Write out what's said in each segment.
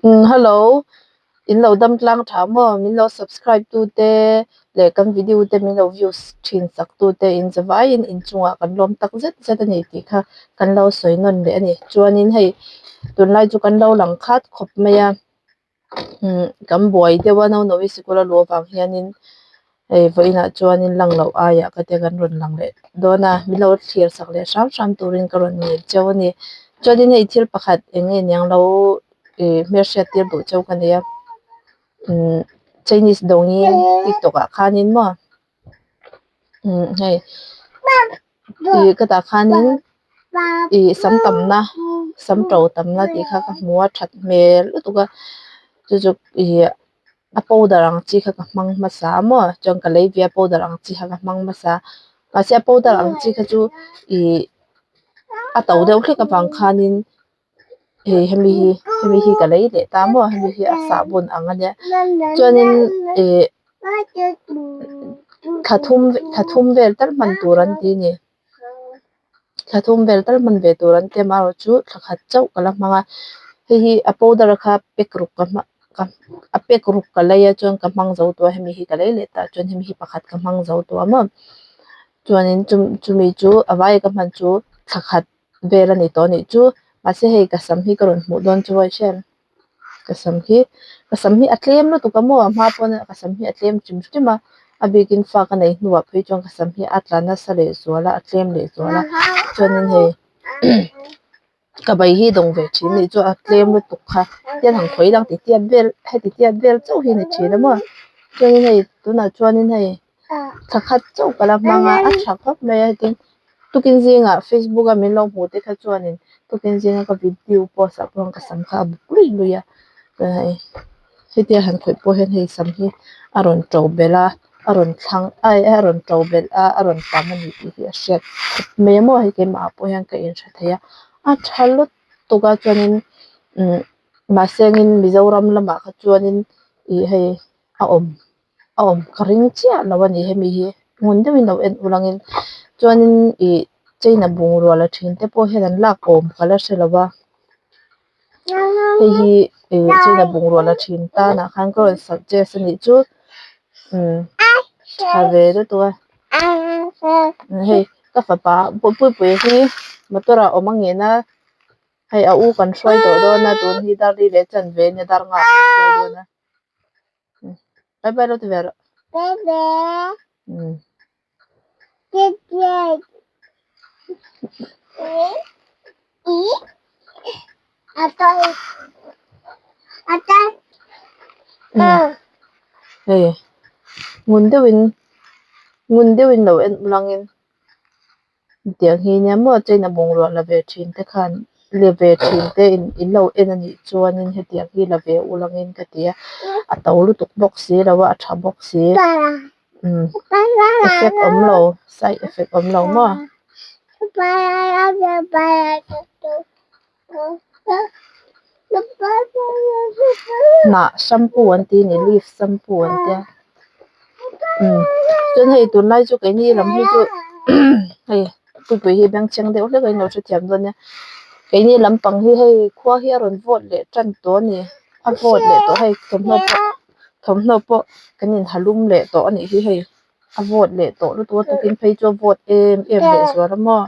Hello in lo dam tlang tha maw min lo subscribe tu te leh kan video te min lo views thin sak tu te in zavaiin inchungah kan lawm tak zet zet a ni tih kha kan lo sawi nawn leh a ni chuanin hei tunlai chu kan lo lang khat khawp mai a. Kan buai deuh a Naunawi sikul a luh avang hianin hei vawiinah chuanin lang loh aiah ka tia kan rawn lang leh dawn a min lo thlir sak leh hram hram turin ka rawn ngei cheu a ni chuanin hei thil pakhat eng nge niang lo ih hmelhriat tir duh cheu ka nei a umm Chinese dawngin tiktok ah khanin maw hei ih ka tah khanin ih sam tamna sam to tamna tih kha ka hmu a that hmel lutuk a chu chu ih a powder ang chi kha ka hmang hmasa a maw chuan ka lei ve a powder ang chi kha ka hmang hmasa mahse a powder ang chi kha chu ih a to deuh hlek avang khanin hei hemi hi hemi hi ka lei leh ta maw hemi hi a sahbawn ang a nia chuanin ih thla thum thla thum vel tal hman tur an ti a ni thla thum vel tal hman ve tur an ti a amaherawhchu thla khat chauh ka la hmang a hei hi a powder kha pack ruk ka hmang ka a pack ruk ka lei a chuan ka hmang zo tawh a hemi hi ka lei leh ta chuan hemi hi pakhat ka hmang zo tawh a maw chuanin chumi chu a vai ka hman chu thla khat. Vel a ni tawh anih chu mahse hei ka sam hi ka rawn hmuh dawn chu a hian ka sam hi ka sam hi a tlem lutuk a maw a hma pawn ka sam hi a tlem hrim hrim a a bikin fa ka nei hnuah phei chuan ka sam hi a tla nasa leh zual a a tlem leh zual a chuanin hei ka bai hi dawng ve thin anih chu a tlem lutuk kha tian han khawi lang ti tiat vel heti tiat vel chauh hi a ni thin a maw chuanin hei tunah chuanin hei. Thla khat chauh ka la hmang a, a tha khawp mai a tin tukin zingah facebook a min lo hmuh te kha chuanin tukin zinga ka video post ah pawh ka sam kha a buk luih luih a chuan hei hetia han khawih pawh hian hei sam hi a rawn to belh a a rawn thlang ai a rawn to belh a a rawn tam a ni tih hi a hriat khawp mai a maw hei keimah ah pawh hian ka inhre thei a a tha lutuk a chuanin umm mahsengin Mizoram lamah kha chuanin ih hei a awm. A awm ka ring chiah lo a ni hemi hi ngun deuhin lo en ul angin chuanin ih china bungrua la thin te pawh hian an lak awm ka la hre lo a hei hi ih china bungrua la thin tanah khan ka rawn suggest a nih chu umm tha ve lutuk a hei ka fapa puipuia hi motor ah awm a ngen a hei a u kan hruai tawh dawn a tun hi dar li leh chanve a nia dar nghah kan hruai dawn a. Bye bye lo ti ve rawh. Bye bye. Hei ngun deuhin ngun deuhin lo en ulangin. Tiang hi nia maw china bungrua la ve thin te khan la ve thin te in lo en a nih chuanin hetiang hi la ve ul angin ka ti a a to lutuk bawk si lo a a tha bawk si umm effect awm lo side effect awm lo maw. Hnah shampoo an ti a ni leaf shampoo an tia umm chuan hei tunlai chu keini lam hi chu hei puipui hi bengchheng deuh hlek a inlo hrethiam dawn nia keini lampang hi hei khua hi a rawn vawt leh tan tawh a ni a vawt leh tawh hei thawmhnaw pawh thawmhnaw pawh kan inha lum leh tawh a nih hi hei a vawt leh tawh lutuk a tukin phei chu a vawt em em leh zual a maw.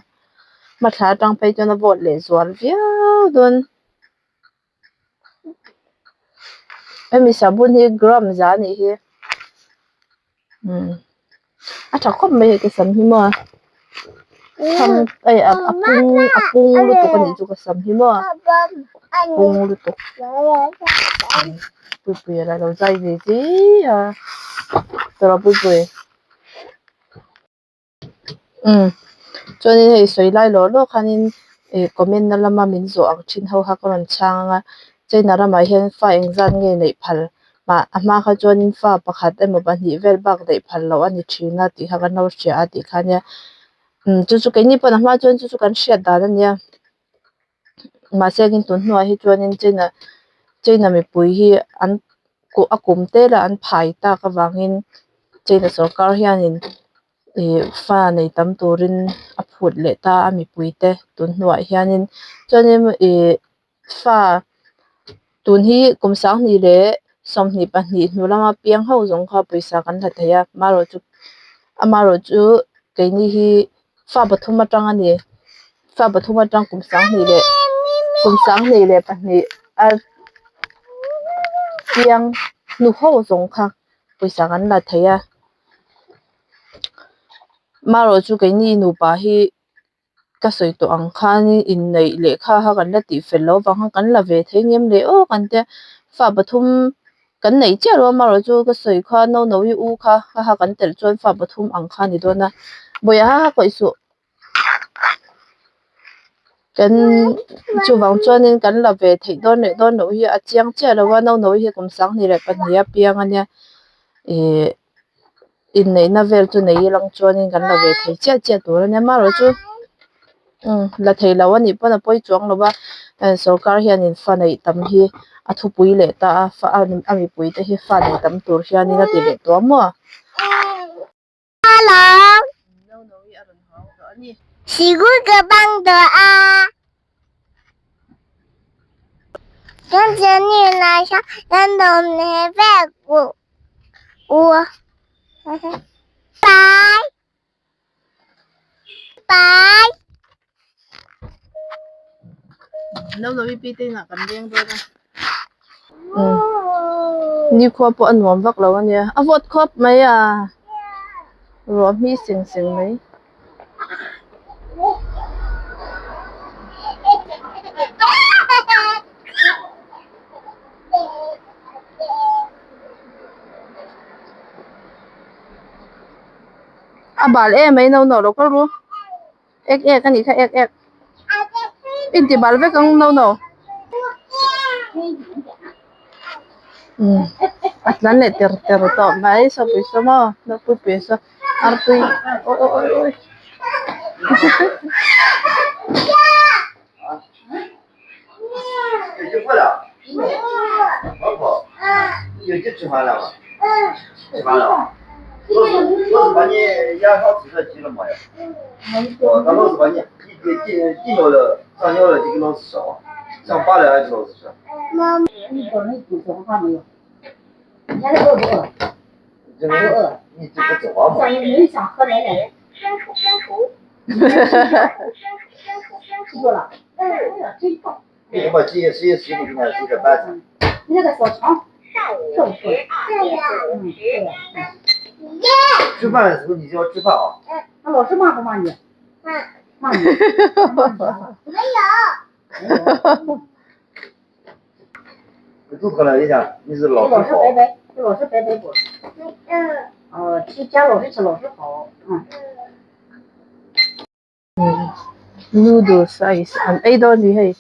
Hmathla atang phei chuan a vawt leh zual viau dawn. Hemi sabun hi gram za anih hi umm a tha khawp mai hei ka sam hi maw tham ei a pung a pung lutuk anih chu ka sam hi maw pung lutuk puipui a la lo zai ve zi a tawrh puipui. Umm chuanin hei sawi lai lawh lawh khanin ih comment na lama min zawh ang thin ho kha ka rawn chhang ang a china ramah hian fa engzat nge neih phal mah a hma kha chuanin fa pakhat emaw pahnih vel bak neih phal loh a ni thin a tih kha kan lo hria a tih kha nia umm chu chu keini pawh a hma chuan chu chu kan hriat dan a nia mahse engin tun hnuah hi chuanin china china mipui hi an a kum te lah an phai tak avangin china sawrkar hianin. Ih fa nei tam turin a phut leh ta a mipui te tun hnuah hianin chuanin ih fa Tun hi kum sanghnih leh 22 hnu lama piang ho zawng kha pawisa kan la thei a amaherawhchu amaherawhchu keini hi fa pathum atang a ni fa pathum atang kum sanghnih leh kum sanghnih leh pahnih a piang hnu ho zawng kha pawisa kan la thei a amaherawhchu keini nupa hi. Ka sawi tawh ang khanin inneih lehkha kha kan la tih fel loh avang khan kan la ve thei ngem le aw kan tia fa pathum kan neih chiah lo a amaherawhchu ka sawi kha no no i u kha kha kha kan telh chuan fa pathum ang kha a ni dawn a bawihah ha ha kawih suh kan chuvang chuanin kan la ve theih dawn leh dawn loh hi a chiang chiah lo a no no hi kum 22 a piang a nia ihh. Inneihna vel chu nei ilang chuanin kan la ve thei chiah chiah tur a nia amaherawhchu umm la thei lo a nih pawn a pawi chuang lo va sawrkar hianin fa neih tam hi a thupui leh ta a fa a mipui te hi fa neih tam tur hianin a ti leh tawh a maw. 我，拜拜。 Nikhua pawh a nuam vak lo a nia a vawt khawp mai a ruah hmi seng seng mai. A bal em mai no no lo kal ru ek ek a nih kha ek ek inti bal vek ang no no umm a tlan leh ter ter tawh mai sawpui saw maw nopui pui saw artui awi awi awi awi. 吃饭的时候你就要吃饭啊。 那老师骂不骂你？ 骂。 骂你。 没有。 你肚子了一下，你是老师好。 拜拜，给老师拜拜不？ 嗯。 哦，去见老师去，老师好。嗯。 Noodles rice an ei dawn ni hei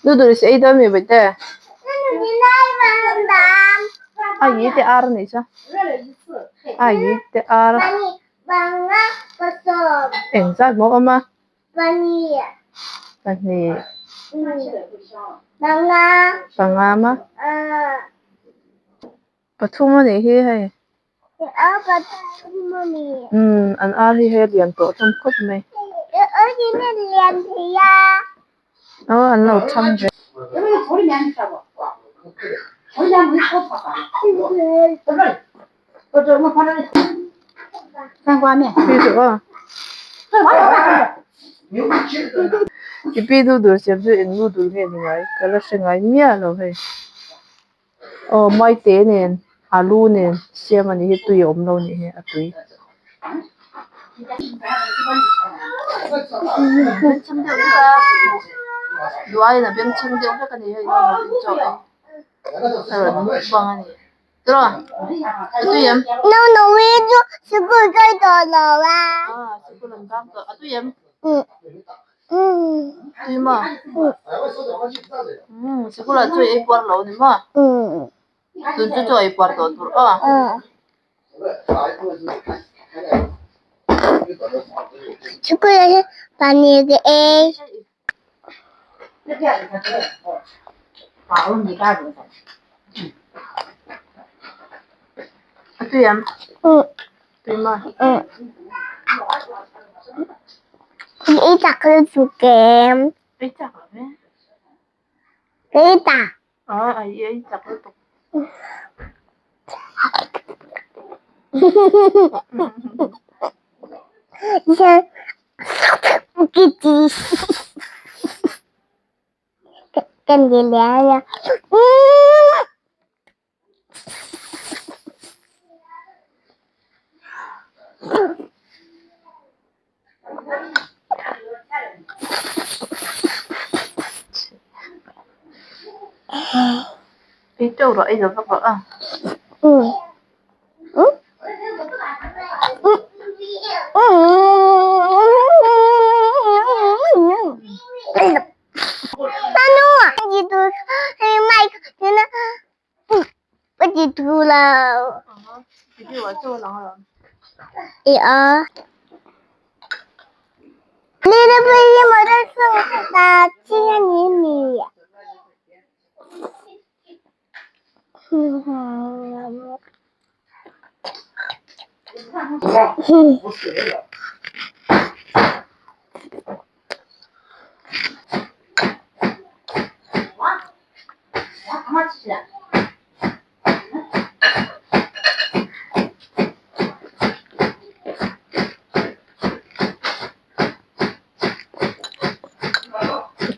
noodles ei dawn mi bawihte a i te ar a nih chu a i te ar eng zat maw awm a pahnih panga maw pathum a nih hi hei umm an ar hi hei a lian tawh hlawm khawp mai aw an lo chhang ve. I pi noodle siam chu eng noodle nge ni ngai ka la hre ngai miah lo hei. Aw maite nen alu nen siam a nih hi tui a awm lo nih hi a tui. Duaiin a bengchheng deuh vek a ni hei chaw ei a rawn mukbang a ni tiraw a tui em? Sikul an kang tawh a tui em? Tui maw? Umm sikul ah chaw ei puar lo a ni maw? Tun chu chaw ei puar tawh tur aw. A tui em? Tui maw? Ei chak lo ve. A i ei chak lutuk. Kan ti lian a. Ei teuh rawh ei lo vak rawh a.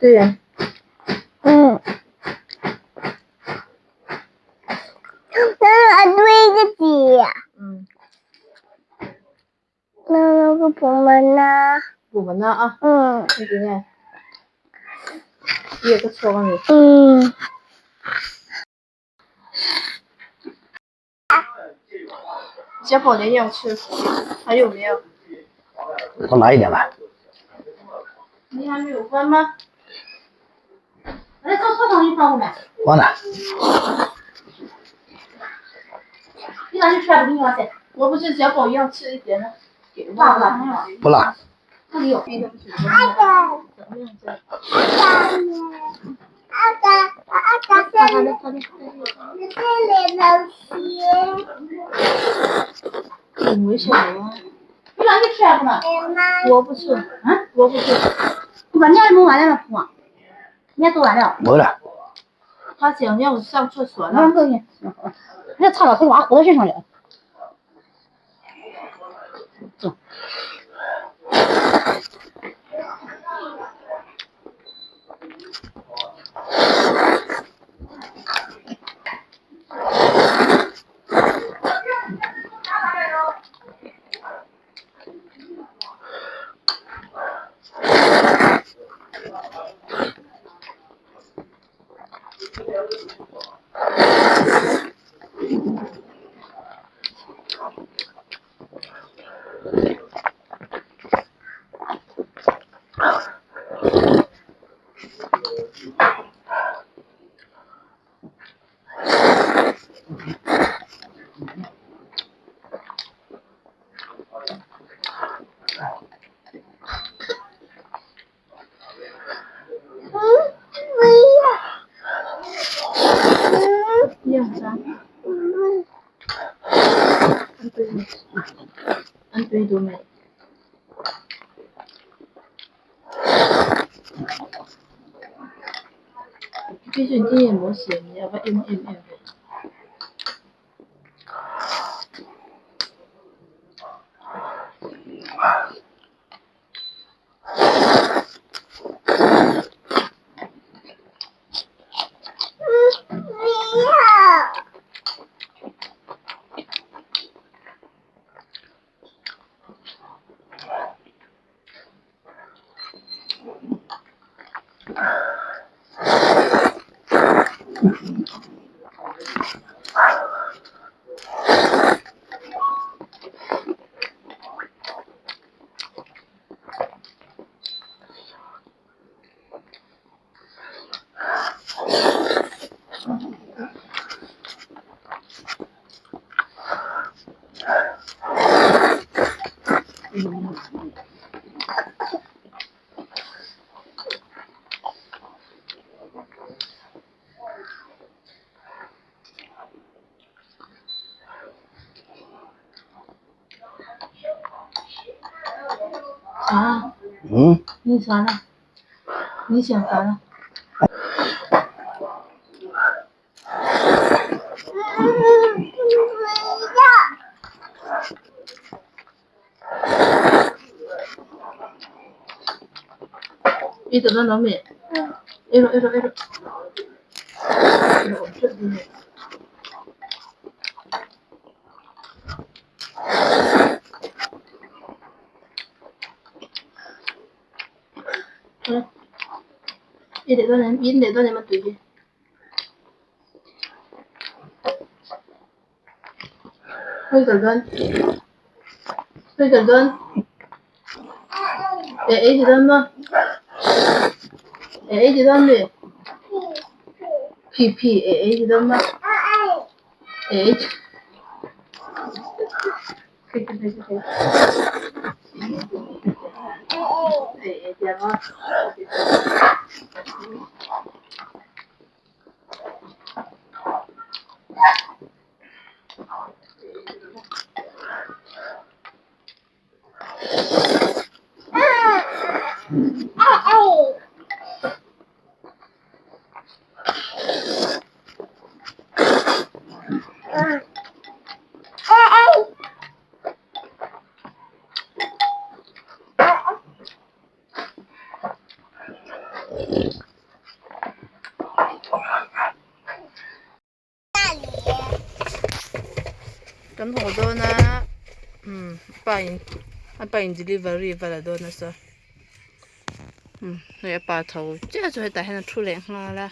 对。 Pum a na a. Heti nge? Iak a chhuak a ni. 小宝你要吃，还有没有？我拿一点吧。你还没有关吗？来，做错东西放我们。关了。你拿去吃不？你要吃？我不是小宝要吃一点吗？辣不辣？不辣。这里有。没事的。你拿去吃不呢？我不吃。嗯，我不吃。你把面弄完了吗？面做完了。没了。他想要上厕所了。那擦了，他娃活到身上了。走。 An tui duh mai. Cái chuyện gì mà xem nhà và em em em. 啊？嗯？你啥了？你想啥了？ Ei tawh dawn lo mi? Ei rawh ei rawh ei rawh. Ei rawh teuh dawn e. Ei leh dawn em? In leh dawn em a tui hi? Hei kal dawn hei kal dawn eh ei ti dawn maw eh ei ti dawn mi phi phi eh ei ti dawn maw eh ei eh ei ti ang aw. Kan haw dawn a umm a pa in a pa in delivery va la dawn nasa umm hei a pa tho chiah chu hetah hian a thu leh nghal a.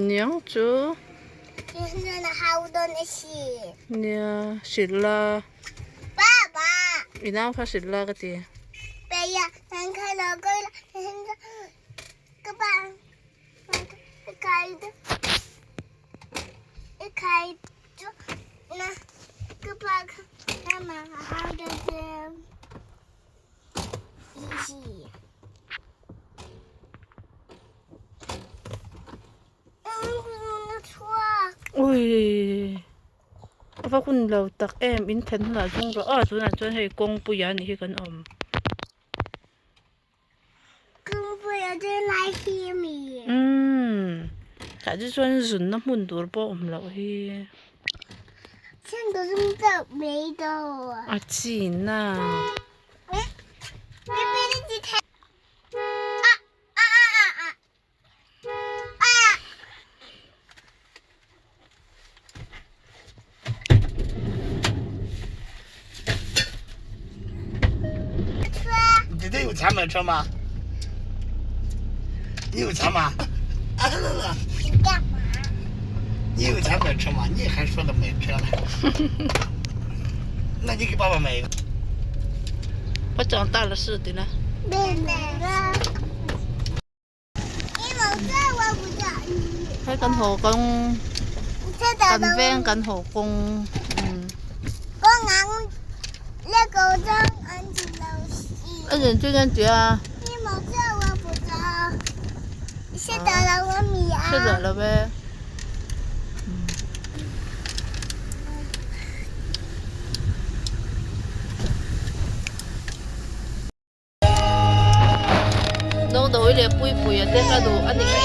Niang chu nia hrilh la i nau kha hrilh la ka ti. Ui a va hun lo tak em in thlen hunah zawng rawh a tunah chuan hei kawngpui ah anih hi kan awm. Umm tah te chuan zunna hmun tur pawh a awm loh hi. A chin a. 你弟弟有钱买车吗？你有钱吗？啊乐乐，你干嘛？你有钱买车吗？你还说的买车了？那你给爸爸买一个。我长大了是的呢。Hei kan haw kawng kan veng kan haw kawng umm a zen chu hian tih a hre duah lo e. Dawngdawi leh Puipuia te hla duh a ni hi.